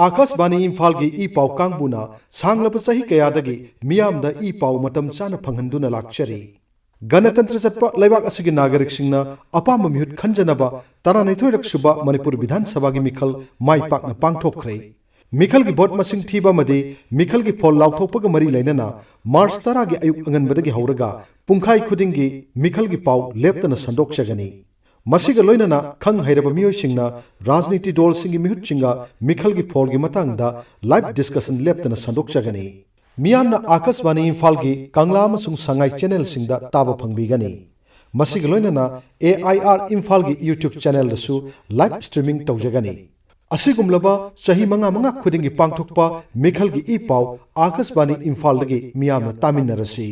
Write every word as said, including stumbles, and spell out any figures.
ꯑꯥꯀꯥꯁꯕꯥꯅꯤ ꯏꯝꯐꯥꯜꯒꯤ ꯏ ꯄꯥꯎ ꯀꯥꯡꯕꯨꯅ ꯁꯥꯡꯂꯕ ꯆꯍꯤ ꯀꯌꯥꯗꯒꯤ ꯃꯤꯌꯥꯝꯗ ꯏ ꯄꯥꯎ ꯃꯇꯝ ꯆꯥꯅ ꯐꯪꯍꯟꯗꯨꯅ ꯂꯥꯛꯆꯔꯤ꯫ ꯒꯅꯇꯟꯇ꯭ꯔ ꯆꯠꯄ ꯂꯩꯕꯥꯛ ꯑꯁꯤꯒꯤ ꯅꯥꯒꯔꯤꯛꯁꯤꯡꯅ ꯑꯄꯥꯝꯕ ꯃꯤꯍꯨꯠ ꯈꯟꯖꯅꯕ ꯇꯔꯥꯅꯤꯊꯣꯏꯔꯛ ꯁꯨꯕ ꯃꯅꯤꯄꯨꯔ ꯕꯤꯙꯥꯟ ꯁꯚꯥꯒꯤ ꯃꯤꯈꯜ ꯃꯥꯏ ꯄꯥꯛꯅ ꯄꯥꯡꯊꯣꯛꯈ꯭ꯔꯦ꯫ ꯃꯤꯈꯜꯒꯤ ꯚꯣꯠ ꯃꯁꯤꯡ ꯊꯤꯕ ꯑꯃꯗꯤ ꯃꯤꯈꯜꯒꯤ ꯐꯣꯜ ꯂꯥꯎꯊꯣꯛꯄꯒ ꯃꯔꯤ ꯂꯩꯅꯅ ꯃꯥꯔꯆ ꯇꯔꯥꯒꯤ ꯑꯌꯨꯛ ꯑꯉꯟꯕꯗꯒꯤ ꯍꯧꯔꯒ ꯄꯨꯡꯈꯥꯏ ꯈꯨꯗꯤꯡꯒꯤ ꯃꯤꯈꯜꯒꯤ ꯄꯥꯎ ꯂꯦꯞꯇꯅ ꯁꯟꯗꯣꯛꯆꯒꯅꯤ꯫ ꯃꯁꯤꯒ ꯂꯣꯏꯅꯅ ꯈꯪ ꯍꯩꯔꯕ ꯃꯤꯑꯣꯏꯁꯤꯡꯅ ꯔꯥꯖꯅꯤꯇꯤ ꯗꯣꯜꯁꯤꯡꯒꯤ ꯃꯤꯍꯨꯠꯁꯤꯡꯒ ꯃꯤꯈꯜꯒꯤ ꯐꯣꯜꯒꯤ ꯃꯇꯥꯡꯗ ꯂꯥꯏꯚ ꯗꯤꯁꯀꯁꯟ ꯂꯦꯞꯇꯅ ꯁꯟꯗꯣꯛꯆꯒꯅꯤ꯫ ꯃꯤꯌꯥꯝꯅ ꯑꯥꯀꯥꯁꯕꯥꯅꯤ ꯏꯝꯐꯥꯜꯒꯤ ꯀꯪꯂꯥ ꯑꯃꯁꯨꯡ ꯁꯉꯥꯏ ꯆꯦꯅꯦꯜꯁꯤꯡꯗ ꯇꯥꯕ ꯐꯪꯕꯤꯒꯅꯤ꯫ ꯃꯁꯤꯒ ꯂꯣꯏꯅꯅ ꯑꯦ ꯑꯥꯏ ꯑꯥꯔ ꯏꯝꯐꯥꯜꯒꯤ YouTube ꯆꯦꯅꯦꯜꯗꯁꯨ ꯂꯥꯏꯚ ꯁ꯭ꯇ꯭ꯔꯤꯃꯤꯡ ꯇꯧꯖꯒꯅꯤ꯫ ꯑꯁꯤꯒꯨꯝꯂꯕ ꯆꯍꯤ ꯃꯉꯥ ꯃꯉꯥ ꯈꯨꯗꯤꯡꯒꯤ ꯄꯥꯡꯊꯣꯛꯄ ꯃꯤꯈꯜꯒꯤ ꯏ ꯄꯥꯎ ꯑꯥꯀꯥꯁꯕꯥꯅꯤ ꯏꯝꯐꯥꯜꯗꯒꯤ ꯃꯤꯌꯥꯝꯅ ꯇꯥꯃꯤꯟꯅꯔꯁꯤ꯫